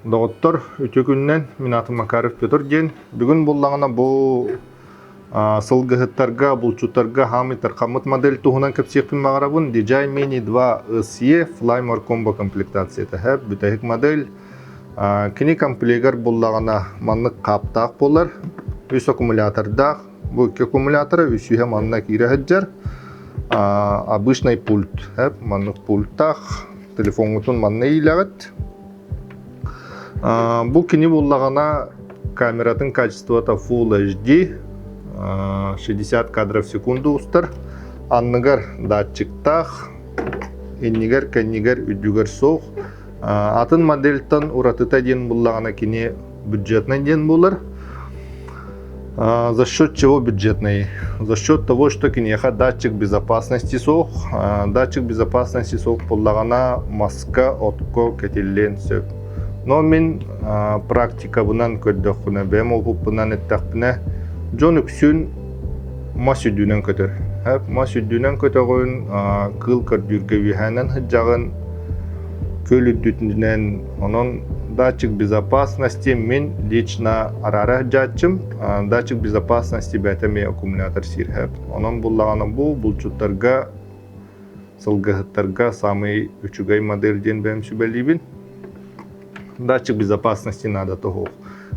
Доҕоттор, үтүө күнүнэн! Мин аатым Макаров Петр диэн. Бүгүн буллаҕына бу сылгыһыттарга, булчуттарга хаамый тархаммыт модель туһунан кэпсиэхпин баҕарабын. DJI Mini 2 SE Flymore Combo комплектацията бүтэһик модель. Кини комплегар буллаҕына маннык хаптаах буолар. Үс аккумулятордаах. Бу икки аккумулятора үсүһэ манна киирэ сылдьар. Обычный пульт. Маннык пульттаах. Телефоҥҥутун манна иилэҕит. Бу кини буллаҕына камератын качествота Full HD 60 кадров в секунду устар. Анныгар датчиктаах, иннигэр, кэннигэр, үрдүгэр суох. Атын модельтан уратыта диэн буллаҕына кини бюджетный диэн буолар. За счет чего бюджетный? За счет того, что киниэхэ датчик безопасности суох. Датчик безопасности суох буоллаҕына маска, отко кэтиллиэн сөп. Но мин практикабынан көрдөхпүнэ, бэйэм опыппынан эттэхпинэ, дьон үксүн мас үрдүнэн көтөр. Мас үрдүнэн көтөҕүн, кыыл көрдүүргэ үөһээнэн сылдьаҕын, күөл үрдүнэн онон датчик безопасности мин лично араара сылдьааччым датчик безопасности бэйэтэ эмиэ аккумулятор сиир онон буллаҕына бу булчуттарга сылгыһыттарга самый үчүгэй модель диэн бэйэм сүбэлиибин датчик безопасности надо тоһуох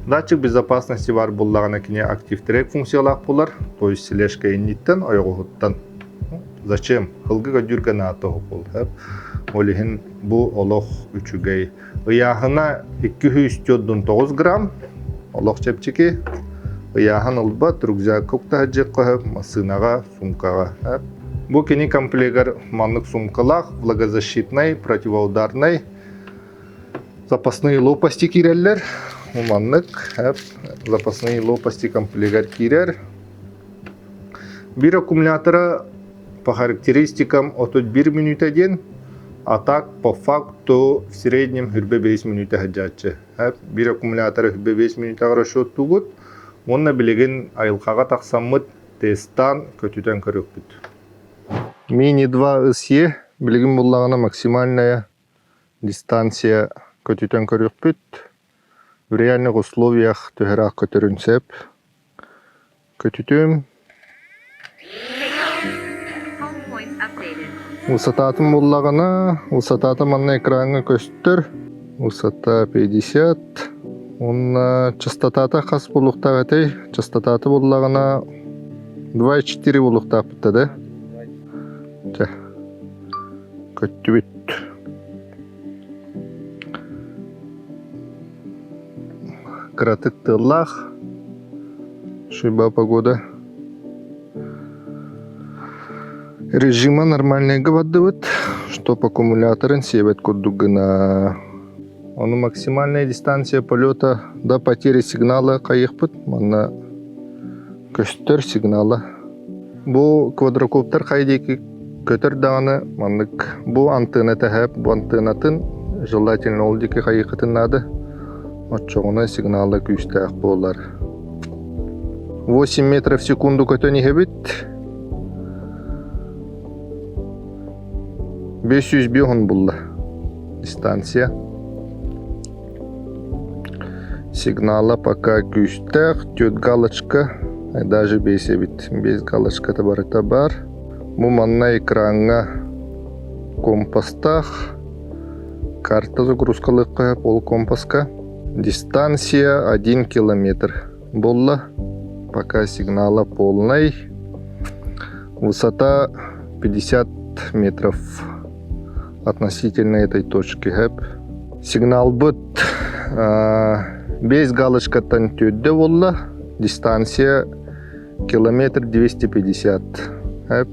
датчик безопасности бар буллаҕына кини актив трек функциялаах буолар то есть слежка инниттэн ойоҕоһуттан Зачем? Ылгы көдүүргэ наата уһукул. Ол иһин бу олох үчүгэй. Ыйааһына 249 грамм. Олох чэпчэки. Ыйааһын ылбат, рюкзакка уктаһыдьыахха сөп, массыынаҕа, сумкаҕа. Бу кини комплегар маннык сумкалаах, влагозащитнай, противоударнай, запасные лопасти киирэллэр. Маннык запасные лопасти комплегар киирэр. Биир аккумулятора по характеристикам 31 мүнүүтэ диэн, а так по факту в среднем 25 мүнүүтэ сылдьааччы. Биир аккумулятора 25 мүнүүтэҕэ расчеттуугут уонна билигин айылҕаҕа тахсаммыт тестаан көтүтэн көрүөхпүт. Мини 2 SE билигин буллаҕына максимальная дистанция көтүтэн көрүөхпүт. В реальных условиях төһөрөөх көтөрүн сөп. Көтүтүм. Высотатын буллаҕына, высотата манна экраҥҥа көстөр. Высота 50. Уонна частотата хас буолуохтаах этэй? Частотата буллаҕына 2,4 буолуохтаахпыт да? Чэ, көттүбүт. Кыратык тыаллаах, шуйба погода. Режима нормальныйга бардыбыт, чтоб аккумуляторын сиэбэт курдук гына. Ону максимальная дистанция полета до потери сигнала хайыхпыт, манна көстөр сигнала. Бу квадрокоптер хайа диэки көтөр даҕаны маннык бу антыана тэһэп, бу антыанатын желательно ол диэки хайыаххытын наада. Оччоҕуна сигнала күүстээх буолар. 8 метров в секунду көтөн иһэбит. 505 булла дистанция. Сигнала пока күүстээх, түөрт галочка, даже бэс эбит. Бэс галочката барыта баар. Бу манна экраҥҥа компастаах, карта загрузкалыахха сөп ол компаска. Дистанция 1 километр буолла. Пока сигнала полный. Высота 50 метров относительно этой точки хэп. Сигналбыт 5 галочкаттан төрдө буолла. Дистанция километр 250. Хэп.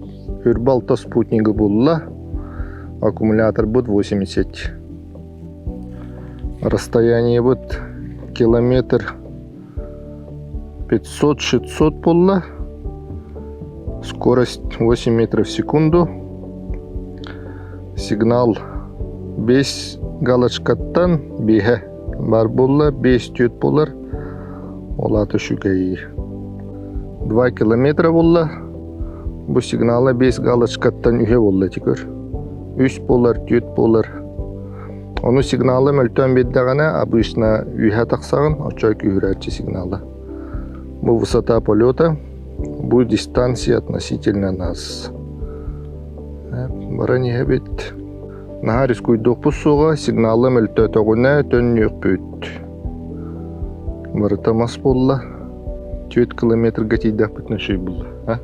Үрбалта спутнига булла. Аккумуляторбыт 80. Расстояниебыт километр 500-600 буолла. Скорость 8 метров в секунду. Сигнал 5 галочкаттан биһэ бар буолла, 5 түөт буолар. Ол аата үчүгэй. 2 километра буолла. Бу сигнала 5 галочкаттан үһэ буолла ити көр. Үс буолар, түөт буолар. Ону сигнала мөлтөөн биэрдэҕинэ, обычно үөһэ тахсаҕын, оччо күүһүрээччи сигнала. Бу высота полета, бу дистанция относительно нас. Баран иһэбит. Наһаа рискуйдуохпут суоҕа, сигнала мөлтөөтөҕүнэ төннүөхпүт. Барыта мас буолла. 4 километрга тиийдэхпитинэ үчүгэй буолла. А?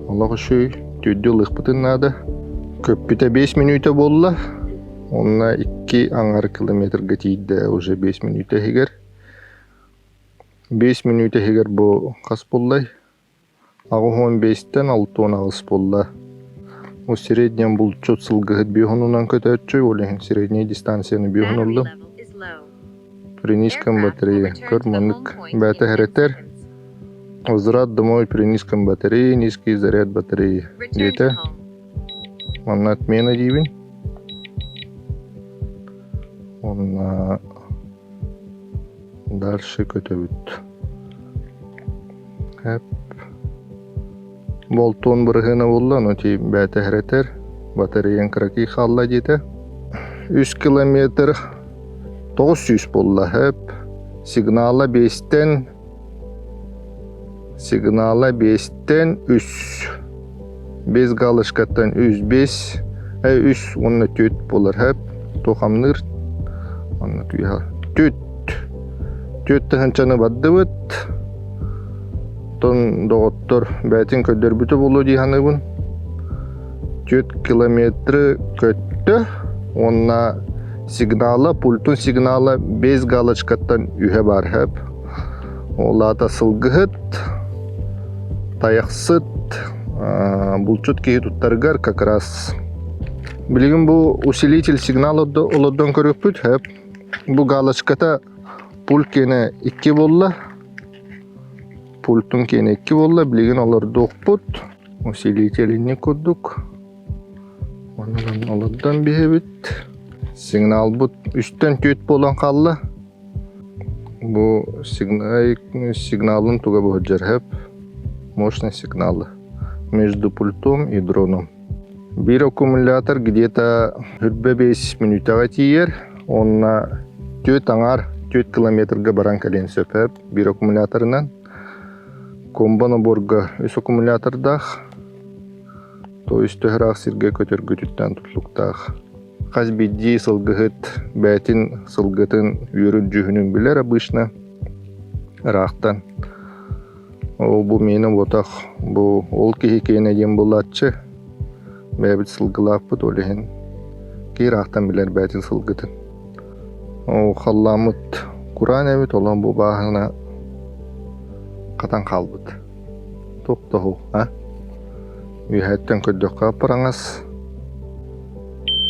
Олох үчүгэй. Түөрдүү ылыахпытын наада. Көппүтэ 5 мүнүүтэ буолла. Онно 2 аҥар километрга тиийдэ уже 5 мүнүүтэ иһигэр. 5 мүнүүтэ иһигэр бу хас буоллай? 85-тэн 68 буолла. Бу среднем булчут сылгыһыт биэс уонунан көтөөччү, ол иһин средняй дистанцияны биэс уон ыллым. При низком батарее. Көр маннык бэйэтэ хэрэтэр. Возврат домой при низком батарее, низкий заряд батареи диэтэ. Манна отмена диибин. Уонна дальше көтөбүт. Эп. Болтуон бырыһыана буолла, ону ти бэйэтэ хэрэтэр. Батареян кыракый хаалла диэтэ. 3 километр 900 буолла. Эп. Сигнала 5-тэн Сигнала 5-тэн 3. 5 галочкаттан 3 5 3 уонна 4 буолар хэп. Туохамныыр онно күүһэ 4 4 тыһынчаны бардыбыт. Тон доҕоттор бэйэтин көрдөрбүтэ буолуо дии саныыбын. 4 километры көттө уонна сигнала пультун сигнала 5 галочкаттан үһэ бар хэп. Ол аата сылгыһыт, тайахсыт, булчут киһи туттарыгар как раз билигин бу усилитель сигнал олордон көрүөхпүт сөп. Бу галочката пульт киэнэ 2 буолла. Пультун киэнэ 2 буолла. Билигин олордуохпут. Усилителинник курдук. Онон олордон биһэбит. Сигналбыт үстэн түөрт буолан хаалла. Бу сигналын туга быһыдьар сөп. Мощный сигналы между пультом и дроном. Биир аккумулятор где-то хүрбэ 5 мүнүүтэҕэ тиийэр. Уонна түөрт аҥаар 4 километрга баран кэлиэн сөп биир аккумуляторынан. Комбо наборга үс аккумулятордаах. То есть төһө сиргэ көтөргүтүттэн тутулуктаах. Хас биирдии сылгыһыт бэйэтин сылгытын үөрүн дьүһүнүн билэр обычно ыраахтан. Ол бу миэнэ буотах, бу ол киһи киэнэ диэн буолааччы. Бэйэбит сылгылаахпыт ол иһин киһи ыраахтан билэр бэйэтин сылгытын. Ол халлааммыт кураан эбит, онон бу бааһына хатан хаалбыт. Туох а? Үөһэттэн көрдөххө аппараҥас.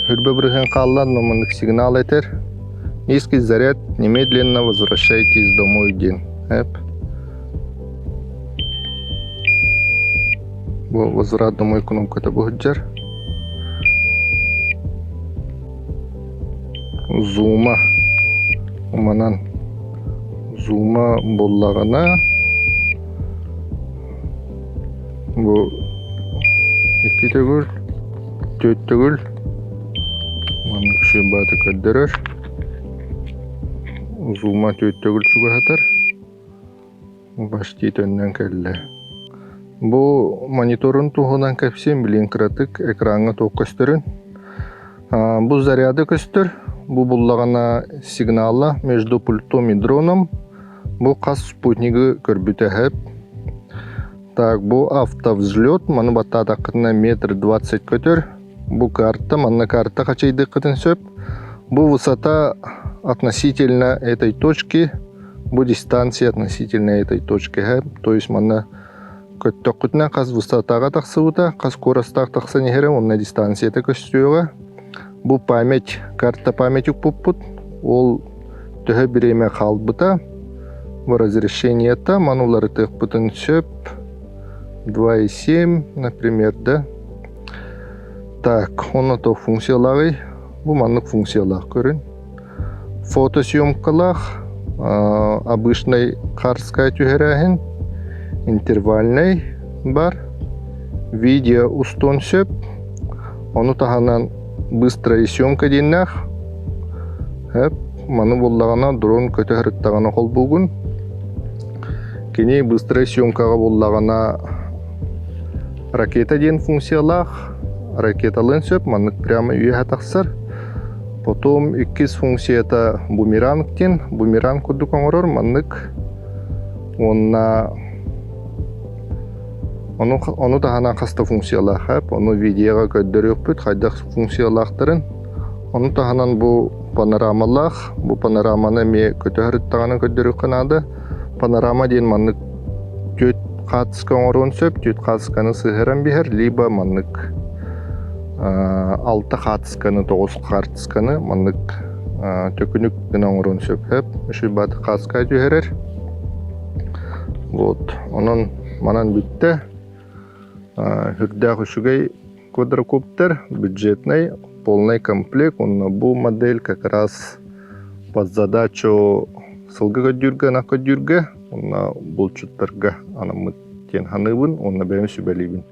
Хүрбэ бырыһыан хаалла, но маннык сигнал этэр. Низкий заряд, немедленно возвращайтесь домой диэн. Эп. Бу возврат домой кнопката бу сылдьар. Зума. Манан зума буоллаҕына Бу икки төгүл, түөрт төгүл маннык шибаты көрдөрөр. Зума түөрт төгүл чугаһатар. Почти төннөн кэллэ. Бу мониторун туһунан кэпсиэм билин кыратык экраҥҥа туох көстөрүн. Бу заряда көстөр. Бу буллаҕына сигнала между пультом и дроном. Бу хас спутнигы көрбүтэ сөп. Так, бу автовзлет, маны баттаатаххытына метр 20 көтөр. Бу карта, манна карта хачайдыаххытын сөп. Бу высота относительно этой точки, бу дистанция относительно этой точки. То есть манна көттөххүтүнэ хас высотаҕа тахсыбыта, хас скоростаах тахсан иһэрэ уонна дистанцията көстүөҕэ. Бу память, карта память укпуппут. Ол төһө бириэмэ хаалбыта, бу разрешениета маны уларытыахпытын сөп. 2,7, например, да. Так, онно то функциялааҕый. Бу маннык функциялаах көрүн. Фотосъемкалаах, обычный харскай түһэрээһин, интервальнай бар, видео устуон сөп. Ону таһынан быстрая съемка диэннээх. Эп, маны буллаҕына дрон көтө сырыттаҕына холбуугун. Кини быстрай съемкаҕа буллаҕына ракета диэн функциялаах. Ракеталыан сөп, маннык прямо үөһэ тахсар. Потом иккис функцията бумеранг диэн. Бумеранг курдук оҥорор маннык. Уонна ону, ону таһынан хас да функциялаах эп. Ону видеоҕа көрдөрүөхпүт хайдах функциялаахтарын. Ону таһынан бу панорамалаах, бу панораманы эмиэ көтө сырыттаҕына көрдөрүөххэ наада. Панорама диэн маннык түөрт хаартыска оҥоруон сөп, түөрт хаартысканы сыһыаран биһэр, либо маннык алта хаартысканы, тоҕус хаартысканы маннык төкүнүк гына оҥоруон сөп. Үчүгэй хаартыска түһэрэр. Вот, онон манан бүттэ. Үрдээх үчүгэй Квадрокоптер бюджетный, полный комплект уонна бу модель как раз под задачу сылгы көрдүүргэ, ынах көрдүүргэ уонна булчуттарга анаммыт диэн саныыбын уонна бэйэм сүбэлиибин.